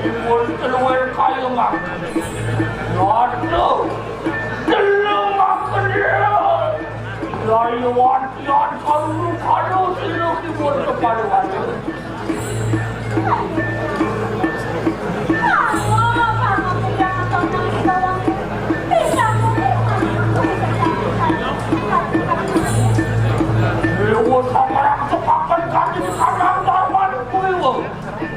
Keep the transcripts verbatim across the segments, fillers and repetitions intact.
Ipun teluwir kayungan. Waduh, deleng makan dia. Layu wantian kalu-kalu siluk ipun kepala waduh. Lewu samarang sepakan kami di kandang darman kuwi.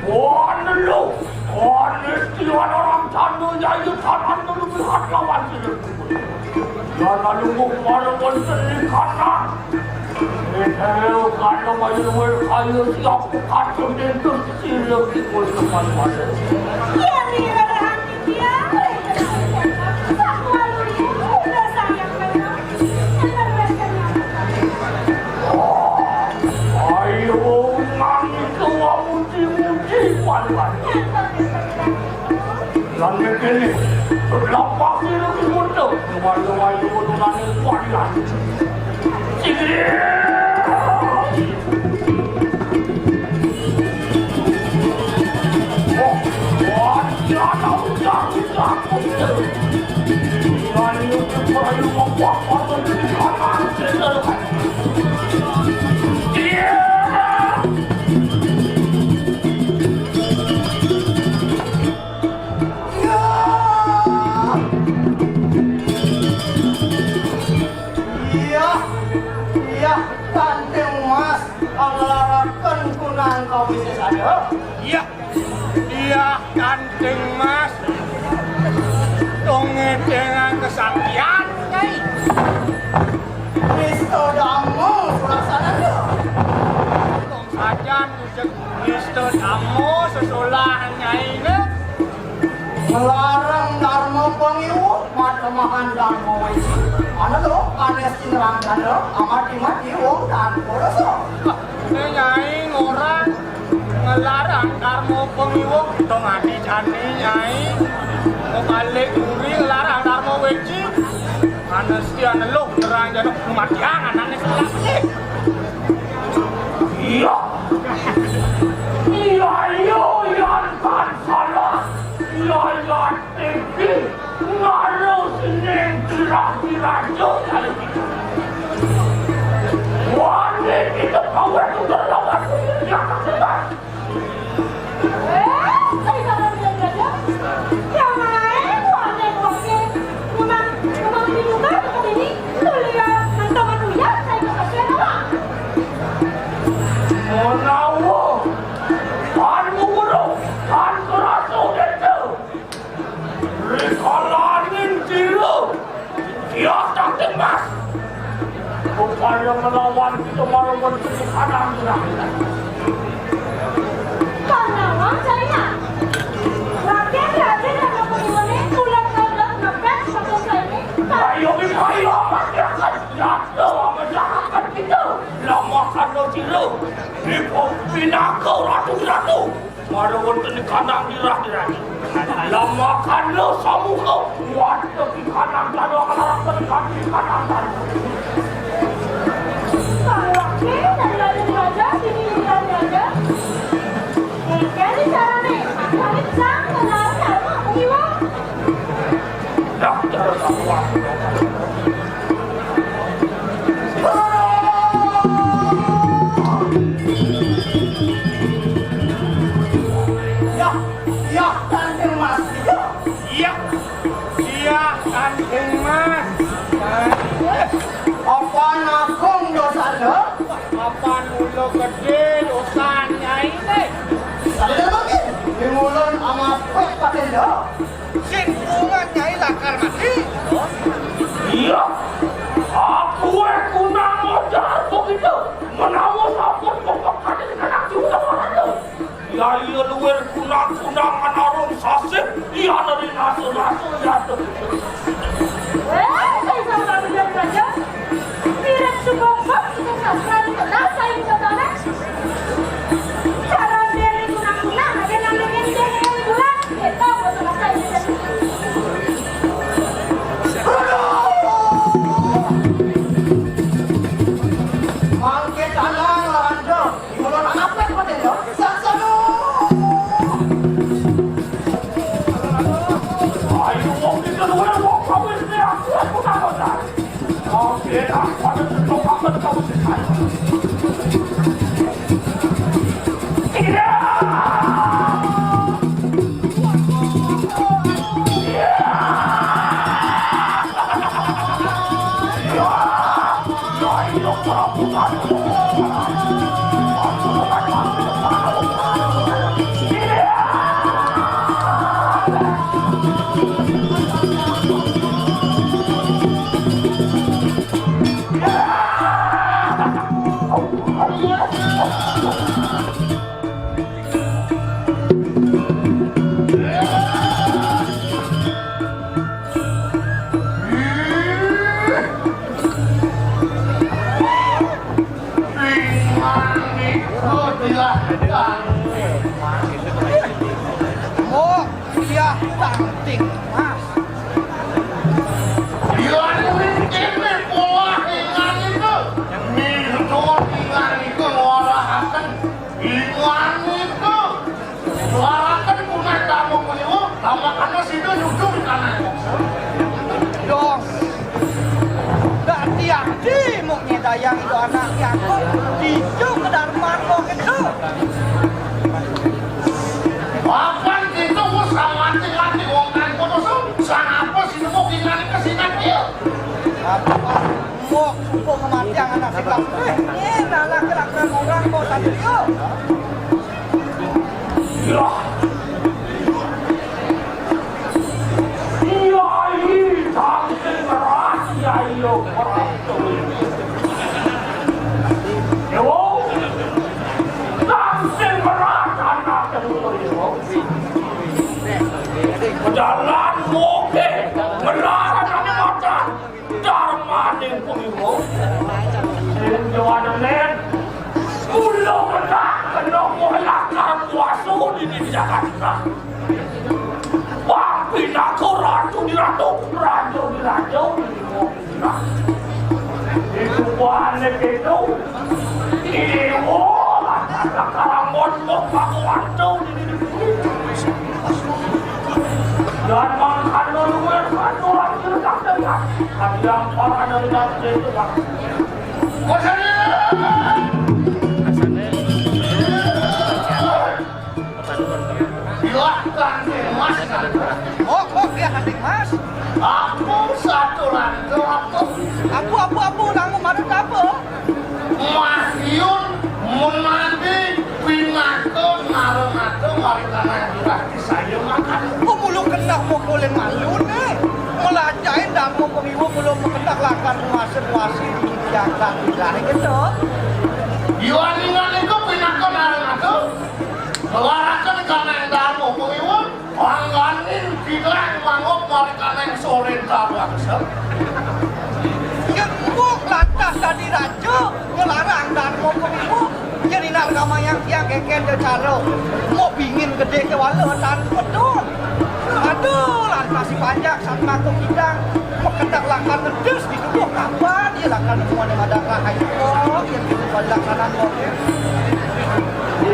Wan lu, wan istilah orang candu yayu tanan lebih lawan sini. Lan lalu mung para wonten ing kana. Ayo kana mayu luwih kaya siap kacung dentus siluk ipun teman pada. Iya, iya, iya, iya. Satu lalu dia udah sayang banget. Ayo, nangis ke muji-muji, Wan. Lan kene, lapak sira kudu. Luwai-luwai kudu nangis, Wan. Sing. Iya, iya, Kanting Mas, nglaraken kunang kawisesane. Iya, iya, Kanting Mas. Tong ngedengang kesaktian, Nyai. Nista dama sulasanana. Tong sajan nista dama sesolah, Nyaine. Nglarang dharma pangiwung, matemahan dharma weci. Ana to, anes cingrang dana, amati-mati wong tanpa rasa. Né Nyai ngorang nglarang dharma pangiwung, to ngadi jani Nyai. Kok balik uri nglarang dharma weci. Anes tian eluh nerang jana kematian anane selak. Iya. Iya, iya, iya, kan salah. Iya, iya. Iki ngarus ning kira-kira yo kali iki. Wani kita kawin udah lama ya, kita. Eh, saya sama dia aja. Yang lain, wani, wani. Memang, memang di rumah seperti ini, tuh lihat, nang sama tuh ya, saya nggak kasihan orang. Menawa, kan murung, kan kerasa desa. Rikalaning kira, ya Kanting Mas. Upaya melawan kita malah mencuri kadang-kadang. Melawan China. Rakyat-rakyat yang mempunyai tulang-tulang ngepet satu saya ini. Ayo, ayo, masyarakat. Jatuh, masyarakat kita. Lama kan lo kira. Ibu pinaka ratu-ratu. Para wonten ing kandang dirah-dirah. Lamakan lo samuka. Wonten ing kandang dana kalaran ing kandang dana. Kawake dari Raden Raja, sini Raden Raja. Iki carane, kami sang kenal sama Iwa. Dokter Samuel. Yah, yah, Kanjeng Mas. Yah. Yah, yah, Kanjeng Mas. Apan agung dosane? Apan mula gedhe dosan Nyai ne. Sadaya mangkin. Mimulun amaput paténdo. Sing kumat Nyai lakar mati. Iya. Aku, eh, kunang modar begitu. Menawa sampun pepekaning kena diulang. Ya, iya, luwir kunang-kunang anarung sasip. Iya, dari nasu-nasu, ya, tuh. Eh, saya salah bener aja. Mirip sebongkok, kita sastra di tengah, saya di tengah. Cara dari kunang-kunang aja ngambilin dia kayak hiburan. Kita mau sama saya. Mangke tanang, Lanjo. Mulai apa seperti itu? Saksana. Ayo, wong iki luwih wong kawis ne aku, aku tak kota. Oke, tak pada tentu apa kau sekai. Iya. Iya. Iya. Ringan iku diah tangting. Mok diah tangting, Mas. Diah ning kene polah ringan iku. Mintur ringan iku ngolahaken ringan iku. Suaraken punah kamu kuliwu, tamakana sida nyucung tanah. Dong. Dadi ati mung nyedayang iku anak aku. Dicu kedarman kok gitu. Papan itu wis mati-mati wong kan putus. Sang apa sih nemu pinane kesinan dia? Apa? Mbok, mbok kematian anak sebelas. Eh, ini anak kelakuan orang kok tadi yo. Yah. Yai, tangkil meras, yai, yo, orang tuh. Yo. Tangkil meras, anak tuh, yo. Jalan moge, meras, anak mata. Darmaning Pangewa. Sing jawanen, kula kena, kena lakar puasa dini di Jakarta. Wah, pinaka ratu di ratu, raja di raja, dini di Jakarta. Itu buahane gitu. Iwo, lakar karambon, kok paku wantu dini di bumi. Dan mangkana luwih aturan cerdas dengan kadiang para dari dalam itu, Pak. Bilah kanthi Mas. Oh, kok dia kanthi Mas? Aku satu lanto apa? Apa, apa, apa, nang marut apa? Mahyun menadi pinaka ngarang-ngarang warisan. Saya makan. Oh, mulu kendak mukulin malu nih. Melajain dan mau pemiwu belum mengendak lakar muasa muasi di jagat wilayah gitu. Yuaningan itu pinaka narang atu. Laraken kanang dharma pemiwu, pangganin bilang mangup marikaning soren tarwangsa. Yen mbok latah dadi raja, ngelarang dharma pemiwu, Yen inar kamayang tiang keken cara, mau bingin gede kewala tan pedun. Aduh, lantas si panjak sang mako kidang, mekendak langkar ngedes dituduh kapan dia langkar nemuan yang ada rahayu kok, yang gitu balik laksanan kok.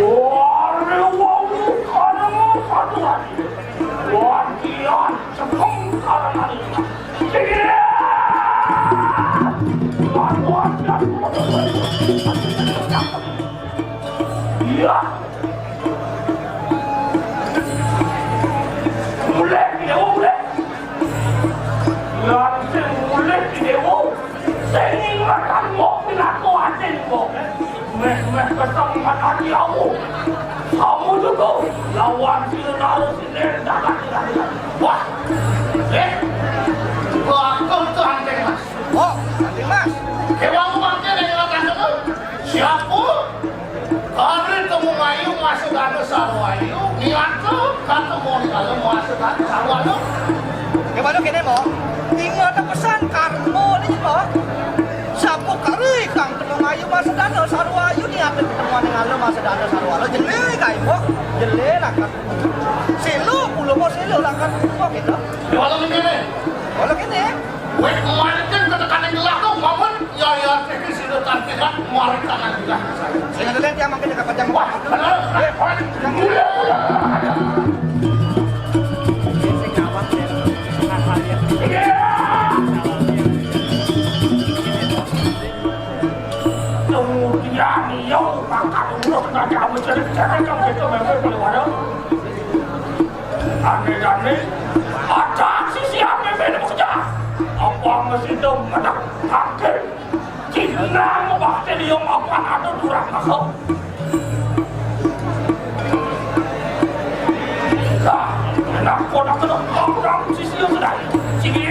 Wah, wong ada mau satu lagi. Wah, kian, cekung kanan. Iya. Mulih, ya, mulih. Lan sing mulih, ya, sing ingetan mau pinatu asin kok. Meh, meh, kesempatan, ya, kamu juga. Lawan si Lenaru si Nendang. Wah. Eh. Bakal tuh anting, Mas. Oh, anting, Mas. Emang mangkin yang ngatakan tuh siapa? Kari temu ngayu masa dana sarwa ayu, niat tuh, kan temu ngayu masa dana sarwa ayu. Ya, baru kene, Mbok. Ingat pesan karma ni, Mbok. Siapa kari kang temu ngayu masa dana sarwa ayu, niat pertemuan dengan lo masa dana sarwa lo. Jelek, kayak, Mbok. Jelek lah, kan. Selo, pulau mau selo lah, kan. Mbok, gitu. Ya, walau kene. Walau kene. Wéh, mangkin ketekaning gelah to, mamun, ya, ya, iki sida tan pisan mari tangan gelah. Sing ada lihat ya, mangkin dekat panjang. Wah, bener. Wéh, wéh. Iya. Kemudian, yo, mangkat umur, kita jamu cerita, cerita, kita memang boleh waduh. Ane-ane, ada sisi ame beda bekerja. Apa mesti dong ada pakai? Cina bakti dia mapan ada durang masuk. Lah, enak kau nak kena orang sisi yang sedang. Sini.